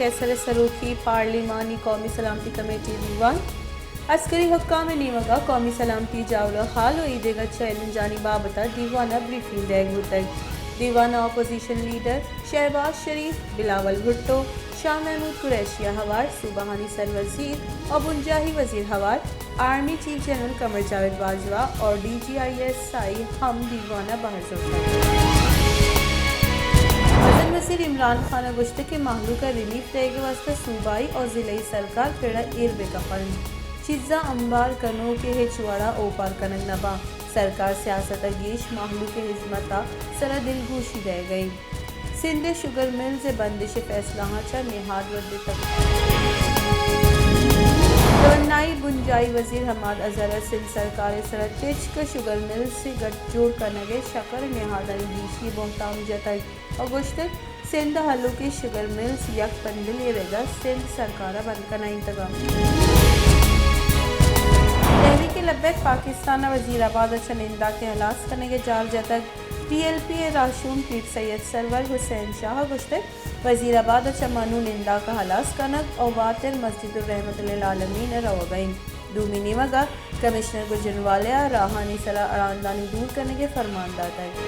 قیصر ءِ سروکی پارلیمانی قومی سلامتی کمیٹی ءِ دیوان۔ عسکری حکام ءِ نیمگ ءَ قومی سلامتی ءِ جاور ءُ حال ءُ ایدگہ چیلنجانی بابت ءَ دیوان ءَ بریفنگ دئیگ بوتگ۔ دیوان ءَ اپوزیشن لیڈر شہباز شریف، بلاول بھٹو، شاہ محمود قریشی ءَ ہوار صوبہانی سروزیر ءُ بنجاہی وزیر ہوار army chief general Qamar Javed Bajwa ءُ D G I S I ہم دیوان ءَ بہر زرتگ۔ مزن وزیر عمران خان ءَ گوشتگ کہ مہلوک ءَ ریلیف دئیگ ءِ واستہ صوبائی ءُ ضلعی سرکار پڑ ءَ ایر بہ کپ انت۔ چیزاں امبار کنوک ءِ ہچ وڑ ءَ اوپار کنگ نہ باں۔ سرکار سیاست ءَ گیش مہلوک ءِ ہزمت ءِ سر ءَ دلگوشی دئیگ ءَ انت۔ سندھ ءِ شوگر ملز ءِ بندش ءِ فیصلہاں چہ نہاد وت دتگ۔ توانائی بنجاہی وزیر حماد اظہر ءَ سندھ سرکار ءِ سر ءَ تچک شوگر ملز ءِ گٹ جوڑ کنگ ءِ شکر ءِ نہادانی گیشی ءِ بہتام جتگ ءُ گوشتگ، سندھ ءِ ہلوکیں شوگر ملز یک بنڈلے ءِ رد ءَ سندھ سرکار ءَ بند کنائینتگ انت۔ تحریک لبیک پاکستان ءَ وزیر آباد ءَ چہ ننداک ءِ ہلاس کنگ ءِ جار جتگ۔ ٹی ایل پی ءِ راہشون پیر سید سرور حسین شاہ ءَ گوشتگ، وزیر آباد ءَ چہ ما نوں ننداک ءَ ہلاس کنگ ءُ واتر مسجد الرحمت للعالمین ءَ روگ ءَ انت۔ دومی نیمگ ءَ کمشنر گوجرنوالہ ءَ راہانی سر ءَ اڑاندانی دور کنگ ءِ فرمان داتگ۔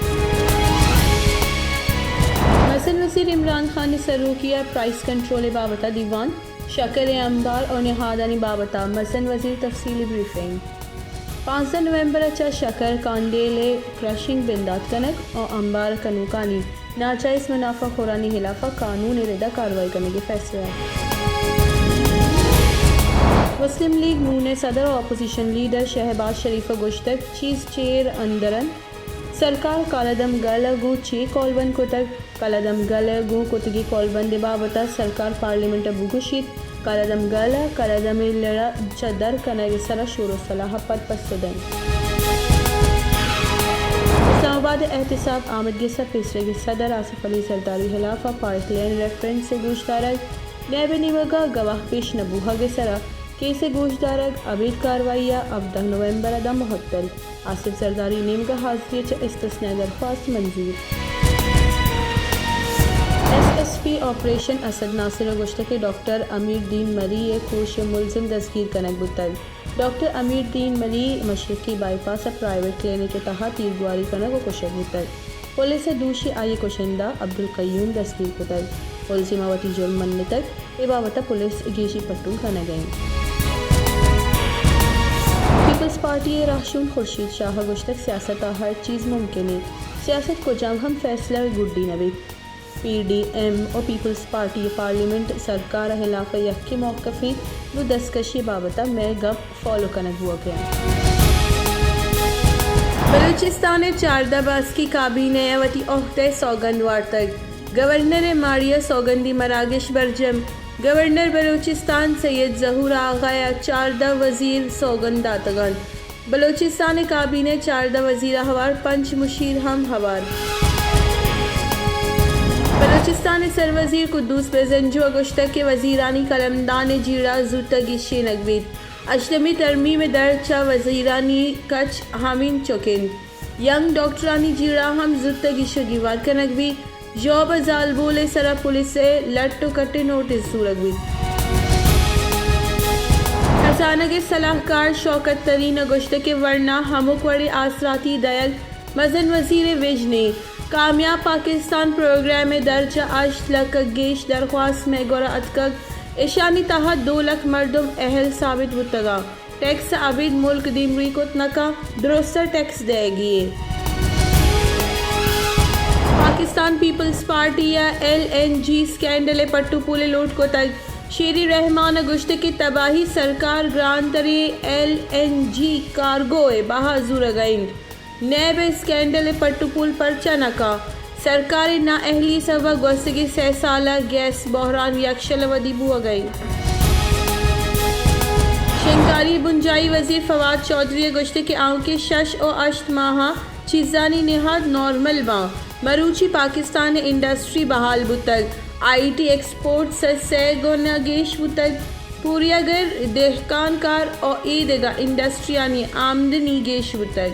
مزن وزیر عمران خان ءِ سروکی ءَ پرائس کنٹرول ءِ بابت ءَ دیوان، شکر ءِ امبار ءُ نہادانی بابت ءَ مزن وزیر تفصیلی بریفنگ۔ پانزدہ نومبر ءَ چہ شکر کانڈیل ءِ کرشنگ بندات کنگ ءُ امبار کنوکانی ناجائز منافع خورانی ہلاف ءَ قانون ءِ رد ءَ کاروائی کنگ ءِ فیصلہ۔ مسلم لیگ نون ءِ صدر ءُ اپوزیشن لیڈر شہباز شریف ءَ گوشتگ، چیز چیر اندر انت۔ سرکار کالعدم گل ءَ گوں چے کولبند کتگ؟ کالعدم گل ءَ گوں کتگیں کولبند ءِ بابت ءَ سرکار پارلیمنٹ ءَ بگوشیت۔ کالعدم گل ءَ کالعدم ءِ لڑ ءَ چہ در کنگ ءِ سر ءَ شور ءُ صلاح ءَ پد پسو دنت۔ اسلام آباد ءِ احتساب آمدگس ءَ پیسریگیں صدر آصف علی زرداری ءِ ہلاف ءَ پارک لین ریفرنس ءِ گوشدارگ، نیب ءِ نیمگ ءَ گواہ پیش نہ بوہگ ءِ سر ءَ کیس ءِ گوشدارگ، ابید کاروائی ءَ ہبدہ نومبر ءَ داں مہتل۔ آصف زرداری ءِ نیمگ ءَ حاضری ءِ چہ استثنائی درخواست منظور۔ S S P operation Asad Nasir ءَ گوشتگ کہ ڈاکٹر امیر دین مری ءِ کوش ءِ ملزم دزگیر کنگ بوتگ۔ ڈاکٹر امیر دین مری مشرقی بائی پاس ءَ پرائیویٹ کلینک ءِ تہا تیرگواری کنگ ءُ کشگ بوتگ۔ پولیس ءَ دوشی آئی ءِ کشندہ عبدالقیوم دستگیر کتگ۔ ملزم ءَ وتی جرم منتگ، اے بابت ءَ پولیس گیشی پٹول کنگ ءَ انت۔ پیپلز پارٹی ءِ راہشون خورشید شاہ ءَ گوشتگ، سیاست ءَ ہر چیز ممکن انت، سیاست کجام ہم فیصلہ ءِ گڈی نہ بیت۔ پی ڈی ایم ءُ پیپلز پارٹی ءِ پارلیمنٹ سرکار ءِ ہلاف ءَ یکیں موقف انت، نوں دستکشی ءِ بابت ءَ مئے گپ فالو کنگ بوگ ءَ انت۔ بلوچستان ءِ چاردہ باسکی کابینہ ءَ وتی عہدہ ءِ سوگند وارتگ۔ گورنر ءِ ماڑی ءَ سوگندی مراگش برجم۔ گورنر بلوچستان سید ظہور آغا ءَ چاردہ وزیر سوگند داتگ انت۔ بلوچستان ءِ کابینہ ءِ چاردہ وزیر ءَ ہوار پنچ مشیر ہم ہوار۔ بلوچستان ءِ سروزیر قدوس بزنجو ءَ گوشتگ کہ وزیرانی قلمدان ءِ جیڑہ زوت ءَ گیشینگ بیت۔ ہشتمی ترمیم ءِ درد چہ وزیرانی کچ ہمینچک انت۔ ینگ ڈاکٹرانی جیڑہ ہم زوت ءَ گیشگ ءِ وار کنگ بیت۔ ژوب ءِ زالبول ءِ سرا پولیس ءِ لٹ ءُ کٹ ءِ نوٹس زورگ بیت۔ کسانگ ءِ سلاہکار شوکت ترین ءَ گوشتگ کہ ورنا ہمک وڑیں آسراتی دئیگ مزن وزیر ءِ وژن انت۔ کامیاب پاکستان پروگرام ءِ در چہ ہشت لکھ ءَ گیش درخواست مئے گورا اتکگ، اشانی تہا دو لکھ مردم اہل ثابت بوتگ انت۔ ٹیکس ءَ ابید ملک دیمروئی کت نہ کنت، درستاں ٹیکس دئیگی انت۔ پاکستان پیپلز پارٹی ءَ ایل این جی اسکینڈل ءِ پٹ ءُ پول ءِ لوٹ کتگ۔ شیری رحمان ءَ گوشتگ کہ تباہی سرکار گرانتریں ایل این جی کارگو ءِ بہا زورگ ءَ انت۔ نیب ءَ اسکینڈل ءِ پٹ ءُ پول پرچا نہ کنت؟ سرکار ءِ نااہلی ءِ سبب ءَ گوستگیں سئے سال ءَ گیس بحران یکشل ءَ ودی بوگ ءَ انت۔ شنگکاری ءِ بنجاہی وزیر فواد چوہدری ءَ گوشتگ کہ آؤکیں شش ءُ ہشت ماہ ءَ چیزانی نہاد نارمل باں۔ مروچی پاکستان ءِ انڈسٹری بحال بوتگ، آئی ٹی ایکسپورٹس ءَ سئے گنا گیش بوتگ۔ پوریاگر، دہکان کار ءُ اے دگہ انڈسٹریانی آمدنی گیش بوتگ۔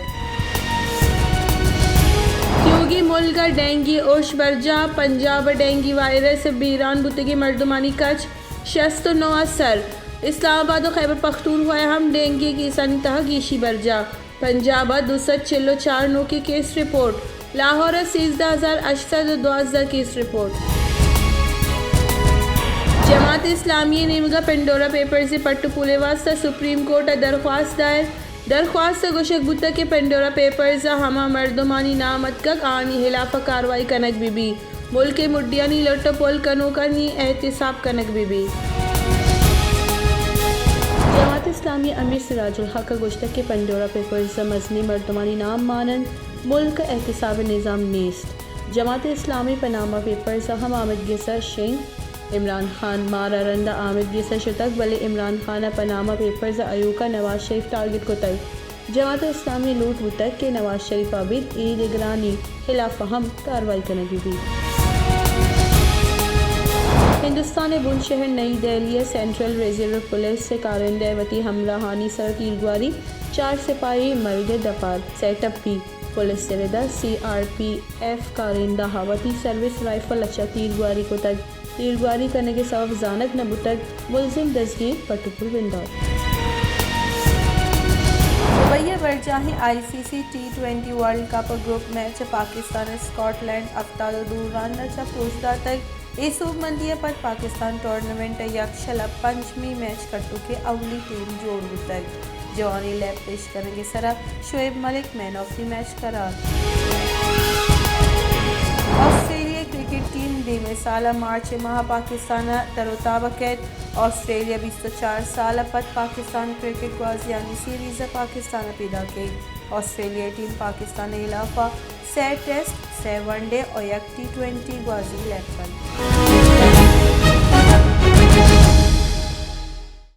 تیوگیں ملک ملک ءَ ڈینگی ارش برجاہ، پنجاب ءَ ڈینگی وائرس ءِ بیران بوتگیں مردمانی کچ شست ءُ نو ءَ سر۔ اسلام آباد ءُ خیبر پختونخوا ءَ ہم ڈینگی کیسانی تہ ءَ گیشی برجاہ۔ پنجاب ءَ دو سد چل ءُ چار نوکیں کیس رپورٹ، لاہور ءَ سیزدہ ہزار ہشت سد ءُ دوازدہ کیس رپورٹ۔ جماعت اسلامی ءِ نیمگ ءَ پنڈورا پیپرز ءِ پٹ ءُ پول ءِ واستہ سپریم کورٹ ءَ درخواست دائر۔ درخواست ءَ گوشگ بوتگ کہ پنڈورا پیپرز ءَ ہما مردمانی نام اتکگ، آہانی ہلاف ءَ کاروائی کنگ بہ بیت۔ ملک ءِ مڈیانی لٹ ءُ پل کنوکانی احتساب کنگ بہ بیت۔ جماعت اسلامی ءِ امیر سراج الحق ءَ گوشتگ کہ پنڈورا پیپرز ءَ مزنیں مردمانی نام مان انت، ملک ءَ احتساب ءِ نظام نیست۔ جماعت اسلامی ءِ پناما پیپرز ءَ ہم آمدگس ءَ شنگ۔ عمران خان مار ءَ رند ءَ آمدگس ءَ شتگ، بلے عمران خان ءَ پناما پیپرز ءَ ایوک ءَ نواز شریف ٹارگٹ کتگ۔ جماعت اسلامی ءِ لوٹ بوتگ کہ نواز شریف ءَ ابید اے دگرانی ہلاف ءَ ہم کاروائی کنگ بہ بیت۔ ہندوستان ءِ بن شہر نئی دہلی ءَ سینٹرل ریزرو پولیس ءِ کارندہ ءِ وتی ہمراہانی سر ءَ تیرگواری، چار سپاہی مرگ ءِ دپ ءَ اَت۔ سیٹ اپ بی پولیس ءِ رد ءَ سی آر پی ایف کارندہ ءَ وتی سروس رائفل ءَ چہ تیرگواری کتگ۔ تیرگواری کنگ ءِ سبب زانگ نہ بوتگ، ملزم دزگیر، پٹ ءُ پول بندات۔ دبئی ءَ برجاہیں I C C T twenty world cup ءِ گروپ میچ ءَ پاکستان ءَ اسکاٹ لینڈ ءَ ہفتاد ءُ دو رن ءَ چہ پروش داتگ۔ اے سوبمندی ءَ پد پاکستان ٹورنامنٹ ءِ یکشل ءَ پنچمی میچ کٹوک ءِ اولی ٹیم جوڑ بوتگ۔ جوانیں لیب پیش کنگ ءِ سرا شعیب ملک مین آف دی میچ قرار۔ آسٹریلیا ءِ کرکٹ ٹیم دیمے سال ءَ مارچ ءِ ماہ ءَ پاکستان ءَ تر ءُ تاب ءَ کیت۔ آسٹریلیا بیست ءُ چار سال ءَ پد پاکستان کرکٹ گوازیانی سیریز ءَ پاکستان ءَ پیداک ایت۔ آسٹریلیا ءِ ٹیم پاکستان ءِ ہلاف ءَ سئے ٹیسٹ، سئے ون ڈے ءُ یک ٹی ٹوئنٹی گوازی لیب کنت۔